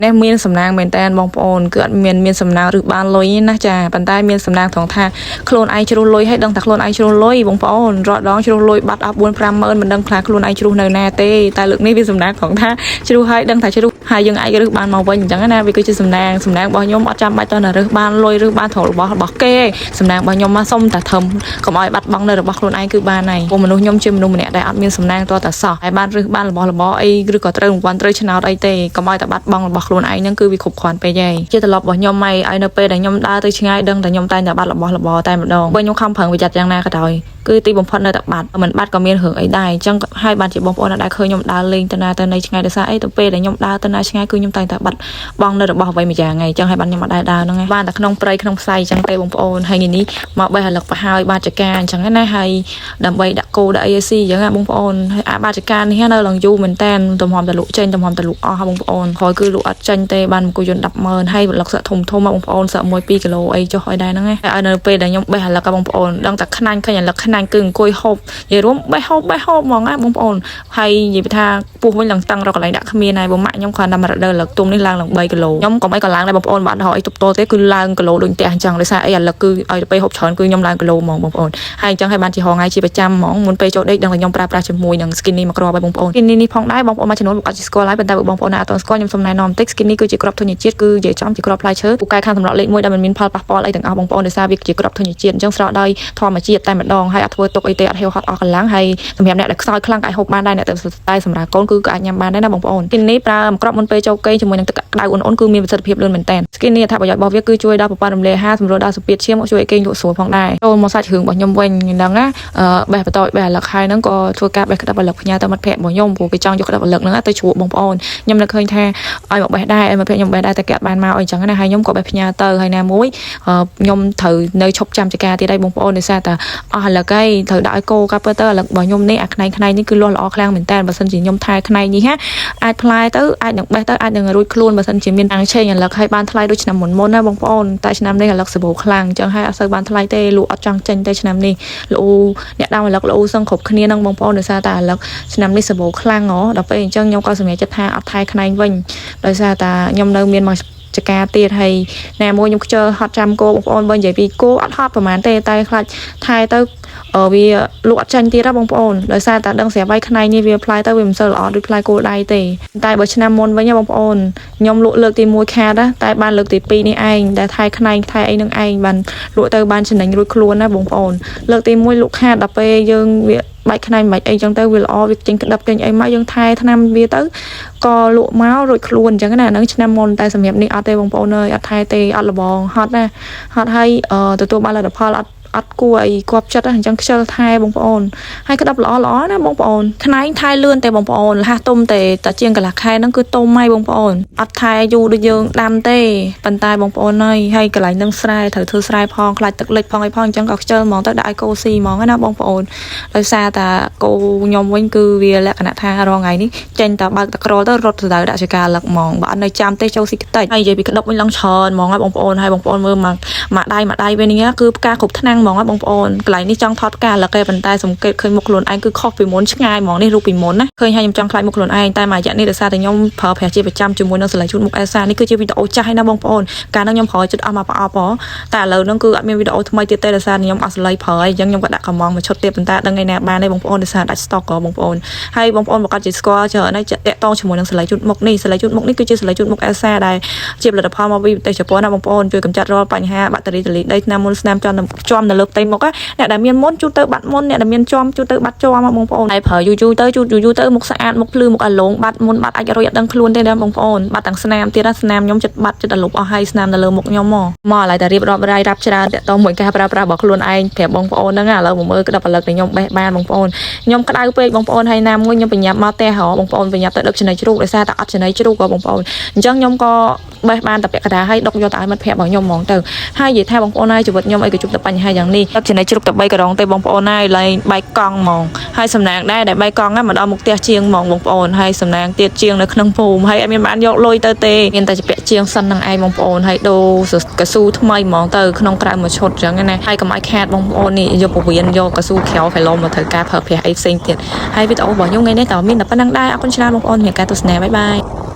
នេះមានសំណាងមែនតើបងប្អូនគឺអត់មានមានសំណាងឬបានលុយទេណាចាប៉ុន្តែមានសំណាងត្រង់ថាខ្លួនឯងជ្រុះលុយឲ្យដឹងថាខ្លួនឯងជ្រុះលុយបងប្អូនរាល់ដងជ្រុះលុយបាត់អស់4 5ម៉ឺនមិនដឹងខ្លះខ្លួនឯងជ្រុះនៅណាទេតែលើកនេះវាសំណាងត្រង់ថាជ្រុះឲ្យដឹងថាជ្រុះហើយយើងអាចរើសបានមកវិញអញ្ចឹងណាវាគឺជាសំណាងសំណាងរបស់ខ្ញុំអត់ចាំបាច់តើរើសបានលុយឬបានត្ររបស់របស់គេសំណាងរបស់ខ្ញុំមកសុំតែធំកុំឲ្យបាត់បង់នៅរបស់ខ្លួនឯងគឺបានហើយព្រោះមនុស្សខ្ញុំជាមនុស្សម្នាក់ដែលអត់មានសំណាងតតែសោះហើយបានរើសបានរបស់របរអីឬក៏ត្រូវរង្វាន់ត្រូវឆ្នោតអីទេកុំឲ្យតែបាត់បង់របស់ខ្លួនឯងហ្នឹងគឺវាគ្រប់គ្រាន់ពេកហើយជាត្រឡប់របស់ខ្ញុំមកឲ្យនៅពេលដែលខ្ញុំដើរទៅឆ្ងាយដឹងតែខ្ញុំតែងតែបាត់របស់របរតែម្ដងបើខ្ញុំខំប្រឹងប្រយ័ត្នយ៉ាងណាក៏ដោយគឺទីបំផុតនៅតែបាត់មិនបាត់ក៏មានរឿងអីដែរអញ្ចឹងហើយបានជាបងប្អូនដែលឃើញខ្ញុំដើរលេងទៅណាទៅណីឆ្ងាយដោយសារអីទៅពេលដែលខ្ញុំដើរទៅណាឆ្ងាយគឺខ្ញុំតែងតែបាត់បង់នៅរបស់អ្វីមួយយ៉ាងហើយអញ្ចឹងហើយបានខ្ញុំអត់ដែរដើរហ្នឹងបានតែក្នុងព្រៃក្នុងផ្សៃអញ្ចឹងទេបងប្អូនហើយថ្ងៃនេះមកបេះអាលឹកប្រហើយបាចកាអញ្ចឹងណាហើយដើម្បីដាក់គោដាក់អីស៊ីអញ្ចឹងណាបងប្អូនហើយអាបាចកានេះនៅឡើងយូរមែនតែនទំហំតលក់ចេញទំហំតលក់អស់បងប្អូនក្រោយគឺលក់អត់ចេញទេបានមកយន្ត100000ហើយលឹកសក់ធំធំបងប្អូនសក់1 2គីឡូអីចុះឲ្យដែរហ្នឹងណាហើយនៅពេលដែលខ្ញុំបេះអាលឹកបងប្អូនដឹងតែខ្នាញ់ឃើញអាលឹកខ្នាញ់គឺអង្គុយហូបនិយាយរួមបេះហូបបេះហូបហ្មងណាបងប្អូនហើយនិយាយថាពោះវិញឡើងតឹងរកកន្លែងដាក់គ្មានហើយបងម៉ាក់ខ្ញុំគ្រាន់តែមករដូវលឹកទុំនេះឡើងឡើង3គីឡូខ្ញុំក៏មិនក៏ឡើងដែរបងប្អូនបាទរកអីទប់ទល់ទេគឺឡើងគីឡូដូចផ្ទះអញ្ចឹងដោយសារអីអាលឹកគឺឲ្យទៅពេលហូបច្រើនគឺខ្ញុំឡើងគីឡូហ្មងបងប្អូនហើយអញ្ចឹងហើយបានជាហងៃជាប្រចាំហ្មងមុនពេលចូលដេកដឹងតែខ្ញុំប្រើប្រាស់ជាមួយនឹង skinny មួយគ្រាប់ហើយបងប្អូន skinny នេះផងដែរបងប្អូនមួយចំនួនអត់ស្គាល់ហើយប៉ុន្តែបើបងប្អូនណាអត់ទាន់ស្គាល់ខ្ញុំសូមណែនាំបន្តិច skinny គឺជាគ្រាប់ធញ្ញជាតិគឺនិយាយចំជាគ្រាប់ផ្លែឈើពូកែខាងសម្រក់លេខ1ដែលមិនមានផលប៉ះពាល់អីទាំងអស់បងប្អូនដោយសារវាជាគ្រាប់ធញ្ញជាតិអញ្ចឹងស្រោចដោយធម្មជាតិតែម្ដងហើយអត់ធ្វើទុកអីទេអត់ហៀវហត់អស់កម្លាំងហើយសម្រាប់អ្នកដែលខ្សោយខ្លាំងក៏អាចហូបបានដែរអ្នកតែសម្រាប់កូនគឺក៏អាចញ៉ាំបានដែរណាបងប្អូន skinny ប្រើមួយគ្រាប់មុនពេលចូលគេងជាមួយនឹងទឹកក្តៅអ៊ុនៗគឺមានប្រសិទ្ធភាពលឿនមែនតើ skinny អត្ថប្រយោជន៍របស់វាគឺជួយដល់ប្រព័ន្ធរំលាយអាហារសម្រួលដល់សម្ពាធឈាមជួយឲ្យគេងលក់ស្រួលផងដែរចូលមកសាច់រឿងរបស់ខ្ញុំវិញហ្នឹងណាបេះបតចបេះអាលឹកហើយហ្នឹងក៏ធ្វើការបេះក្តាប់អាលឹកផ្ញើទៅមិត្តភ័ក្តិរបស់ខ្ញុំព្រោះគេចង់យកក្តាប់អាលឹកហ្នឹងទៅជ្រក់បងប្អូនខ្ញុំនៅឃើញថាឲ្យមកបេះដែរឲ្យមិត្តភ័ក្តិខ្ញុំបេះដែរតែគេអត់បានមកអីចឹងណាហើយខ្ញុំក៏បេះផ្ញើទៅហើយណាមួយខ្ញុំត្រូវនៅឈប់ចាំចការទៀតហើយបងប្អូនដោយសារតែអស់អាលឹកហើយត្រូវដាក់ឲ្យគោកាប់ទៅអាលឹករបស់ខ្ញុំនេះអាខ្នែងខ្នែងនេះគឺលាស់ល្អខ្លាំងមែនតើបើសិនជាខ្ញុំថែខ្នែងនេះហាអាចផ្លែទៅអាចនឹងបេះទៅអាចនឹងរួចខ្លួនបើសិនជាមានអាំងឆេងអាលឹកឲ្យបានថ្លៃដូចឆ្នាំមុនមុនណាបងប្អូនតែឆ្នាំនេះអាលឹកសបោខ្លាំងអញ្ចឹងហើយអត់សូវបានថ្លៃទេលក់អត់ចង់ចេញទេឆ្នាំនេះលូអ្នកដើមអាលឹកលូសឹងគ្រប់គ្នានឹងបងប្អូនដោយសារតែអាលឹកឆ្នាំនេះសបោខ្លាំងហ៎ដល់ពេលអញ្ចឹងខ្ញុំក៏សម្រេចចិត្តថាអត់ថែខ្នែងវិញដោយសារតែខ្ញុំនៅមានមកចកាទៀតហើយណាមួយខ្ញុំខ្ជិលហត់ចាំគោបងប្អូនបើនិយាយពីគោអត់ហត់ប្រហែលទេតែខ្លាចថែទៅវាលក់អត់ចាញ់ទៀតណាបងប្អូនដោយសារតែដឹងស្រាប់ហើយខ្នែងនេះវាផ្លែទៅវាមិនសូវល្អដូចផ្លែគោដៃទេតែបើឆ្នាំមុនវិញណាបងប្អូនខ្ញុំលក់លើកទី1ខាតណាតែបានលើកទី2នេះឯងដែលថែខ្នែងថែអីនឹងឯងបានលក់ទៅបានចំណេញរួចខ្លួនណាបងប្អូនលើកទី1លក់ខាតដល់ពេលយើងវាបាច់ខ្នែងបាច់អីចឹងទៅវាល្អវាចេញក្តឹបចេញអីមកយើងថែថ្នាំវាទៅក៏លក់មករួចខ្លួនអញ្ចឹងណាហ្នឹងឆ្នាំមុនតែសម្រាប់នេះអត់ទេបងប្អូនអើយអត់ថែទេអត់លបងហត់ណាហត់ហើយទទួលបានលទ្ធផលអត់អត់គួរអីគប់ចិត្តអញ្ចឹងខ្ជិលថែបងប្អូនហើយក្តាប់ល្អល្អណាបងប្អូនខ្នែងថែលឿនទេបងប្អូនលះទុំទេតែជាងកន្លះខែហ្នឹងគឺទុំហើយបងប្អូនអត់ថែយូរដូចយើងដាំទេប៉ុន្តែបងប្អូនអើយហើយកន្លែងហ្នឹងស្រែត្រូវធ្វើស្រែផងខ្លាចទឹកលិចផងអីផងអញ្ចឹងក៏ខ្ជិលហ្មងទៅដាក់ឲ្យគោស៊ីហ្មងណាបងប្អូនដោយសារតាគោខ្ញុំវិញគឺវាលក្ខណៈថារងថ្ងៃនេះចេញតែបើកតក្រទៅរត់ទៅដាក់ចកាលឹកហ្មងបើអត់នៅចាំទេចូលស៊ីខ្ទេចហើយនិយាយពីក្តុបវិញឡើងច្រើនហ្មងហើយបងប្អូនហើយបងប្អូនមើលមកមួយដៃមួយដៃវិញនេះគឺផ្កាគ្រប់ថ្នាំងហ្មងបងប្អូនកន្លែងនេះចង់ថតផ្កាលឹកឯងប៉ុន្តែសង្កេតឃើញមុខខ្លួនឯងគឺខុសពីមុនឆ្ងាយហ្មងនេះរូបពីមុនណាឃើញហើយខ្ញុំចង់ខ្លាចមុខខ្លួនឯងតែមួយរយៈនេះដោយសារតែខ្ញុំប្រើប្រាស់ជាប្រចាំជាមួយនឹងសន្លែងជូតមុខអេសានេះគឺជាវីដេអូចាស់ហើយណាបងប្អូនកាលនោះខ្ញុំប្រើជិតអស់មកប្រអប់ហ៎តែឥឡូវហ្នឹងគឺអត់មានវីដេអូថ្មីទៀតទេដោយសារខ្ញុំអត់សន្លែងប្រើហើយអញ្ចឹងខ្ញុំក៏ដាក់កំងមួយឈុតទៀតប៉ុន្តែដឹងថ្ងៃណាបានទេបងប្អូនដោយសារដាច់ stock ក៏បងប្អូនហើយបងប្អូនប្រកាសជាស្គាល់ច្រើនហើយតាក់ទងជាមួយនឹងសន្លែងជូតមុខនេះសន្លែងជូតមុខនេះគឺជាសន្លែងជូតមុខអេសាដែលជាផលិតផលមកពីប្រទេសជប៉ុនណាបងប្អូនជួយកម្ចាត់រាល់បញ្ហាបាក់តេរីតលីដីថ្នាំមុនស្នាមជាប់ជាប់នៅលើផ្ទៃមុខអ្នកដែលមានមុនជូតទៅបាត់មុនអ្នកដែលមានជាំជូតទៅបាត់ជាំបងប្អូនហើយប្រើយូរយូរទៅជូតយូរយូរទៅមុខស្អាតមុខភ្លឺមុខអាឡងបាត់មុនបាត់អាចរុយអត់ដឹងខ្លួនទេណាបងប្អូនបាត់ទាំងស្នាមទៀតណាស្នាមខ្ញុំចិត្តបាត់ចិត្តអាលុបអស់ហើយស្នាមនៅលើមុខខ្ញុំមកមកឥឡូវតែរៀបរាប់រាយរាប់ច្រើនតាក់ទងមួយការប្រើប្រាស់របស់ខ្លួនឯងប្រាប់បងប្អូនហ្នឹងឥឡូវមកមើលក្តាប់ផលិតដែលខ្ញុំបេះបានបងប្អូនខ្ញុំក្តៅពេកបងប្អូនហើយណាមួយខ្ញុំបញ្ញាប់មកផ្ទះហ៎បងប្អូនបញ្ញាប់ទៅដឹកចំណីជ្រូកដោយសារតែអត់ចំណីជ្រូកហ៎បងប្អូនអញ្ចឹងខ្ញុំក៏បេះបានតែពាក់កណ្ដាលហើយដុកយកទៅឲ្យមិត្តភ័ក្តិរបស់ខ្ញុំហ្មងទៅហើយនិយាយថាបងប្អូនហើយជីវិតខ្ញុំអីក៏ជួបតែបញ្ហាយ៉ាងនេះដឹកចំណីជ្រូកតែ3ករងទេបងប្អូនហើយលែងបែកកង់ហ្មងហើយសំណាងដែរដែលបែកកង់ហ្នឹងមកដល់មុខផ្ទះជាងហ្មងបងប្អូនហើយសំណាងទៀតជាងនៅក្នុងភូមិហើយអត់មានបានយកលុយទៅទេមានតែជាពាក់ជាងសិននឹងឯងបងប្អូនហើយដូរកស៊ូថ្មីហ្មងទៅក្នុងក្រៅមួយឈុតអញ្ចឹងណាហើយកុំឲ្យខាតបងប្អូននេះយកពវៀនយកកស៊ូក្រៅខៃឡូមកត្រូវការប្រើប្រាស់អីផ្សេងទៀតហើយវីដេអូរបស់ខ្ញុំថ្ងៃនេះតើមានតែប៉ុណ្្នឹងដែរអរគុណច្រើនបងប្អូនសម្រាប់ការទស្សនាbye bye.